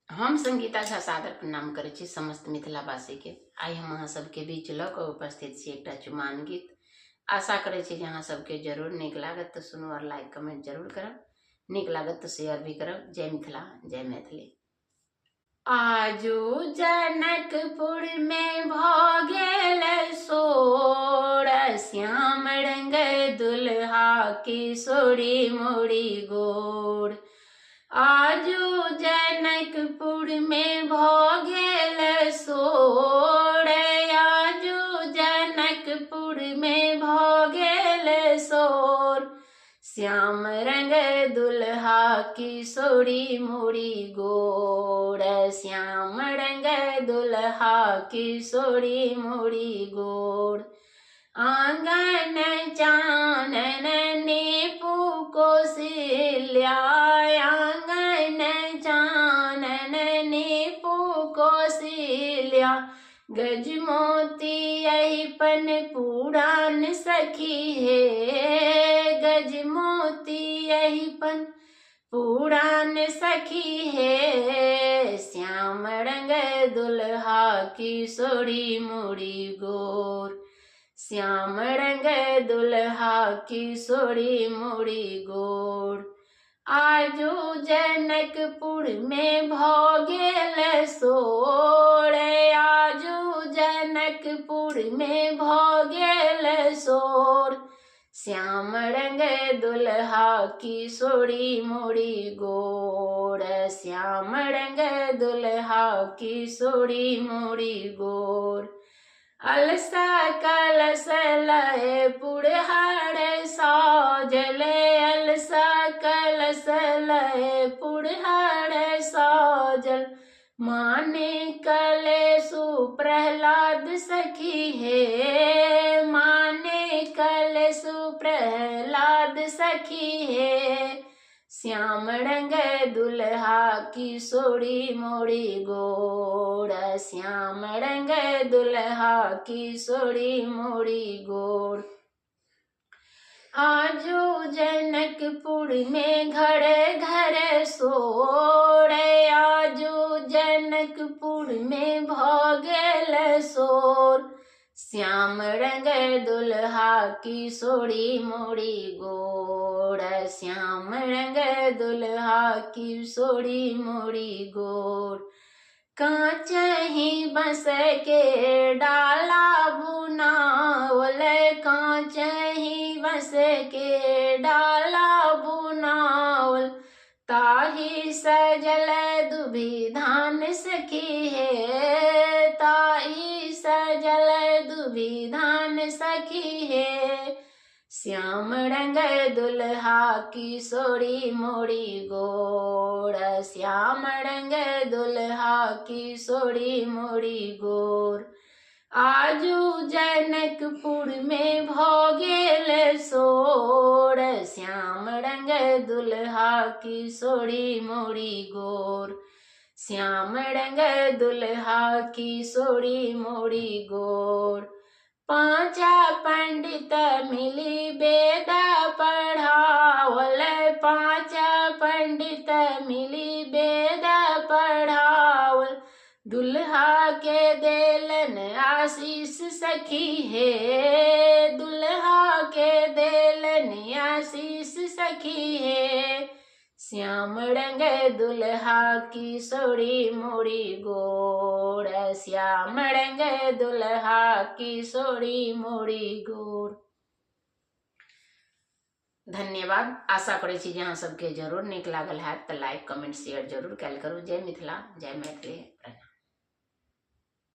हम संगीता झा सादर प्रणाम करै छी समस्त मिथिलावासीके। आइ हम अहाँ सबके बीच लऽ कऽ उपस्थित छी एकटा चुमान गीत। आशा करै छी जे अहाँ सबके जरूर नीक लागत, तऽ सुनू और लाइक कमेंट जरूर करब, नीक लागत तऽ शेयर भी करब। जय मिथिला, जय मैथिली। आजू जनकपुर में भऽ गेल शोर, श्याम रंग दुल्हा किशोरी मोरी गोर। आजू जनकपुर में भऽ गेल शोर, आजू जनकपुर में भऽ गेल शोर। श्याम रंग दुल्हा किशोरी मोरी गोर, श्याम रंग दुल्हा किशोरी मोरी गोर। आंगन चानन नीपू कोशिल्या, आंगन चानन नीपू कोशिल्या। गज मोती अहिपन पुरान सखी हे, गज मोती अहिपन पुरान सखी हे। श्याम रंग दुल्हा किशोरी मोरी गोर, श्याम रंग दुल्हा किशोरी मोरी गोर। आजू जनकपुर में भऽ गेल शोर, आजू जनकपुर में भऽ गेल शोर। श्याम रंग दुल्हा किशोरी मोरी गोर, श्याम रंग दुल्हा किशोरी मोरी गोर। अलसा कलश लय पुरहर साजल, अलसा कलश लय पुरहर साजल। माने कलेसु प्रहलाद सखी हे, माने कलेसु प्रहलाद सखी हे। श्याम रंग दुल्हा किशोरी मोरी गोर, श्याम रंग दुल्हा किशोरी मोरी गोर। आजू जनकपुर में घर घर शोर, आजू जनकपुर में भऽ गेल शोर। श्याम रंग दुल्हा किशोरी मोरी गोर, श्याम रंग दुल्हा किशोरी मोरी गोर। कांच ही बस के डाला बुनावल, कांच ही बस के डाला बुनावल। ताही सजल दुभी धान सखी हे, ताही सजल दुभी धान सखी हे। श्याम रंग दुल्हा किशोरी मोरी गोर, श्याम रंग दुल्हा किशोरी मोरी गोर। आजू जनकपुर में भऽ गेल शोर, श्याम रंग दुल्हा किशोरी मोरी गोर। श्याम रंग दुल्हा किशोरी मोरी गोर। पांचा पंडित मिली वेद पढ़ावल, पांचा पंडित मिली वेद पढ़ावल। दुल्हा के देलन आशीष सखी हे, दुल्हा के देलन आशीष सखी हे। श्याम रंग दुल्हा किशोरी मोरी गोर, श्याम रंग दुल्हा किशोरी मोरी गोर। धन्यवाद। आशा करै छी जे अहाँ सबके जरूर नीक लागल हैत, तऽ लाइक कमेंट शेयर जरूर कयल करू। जय मिथिला, जय मैथिली। प्रणाम।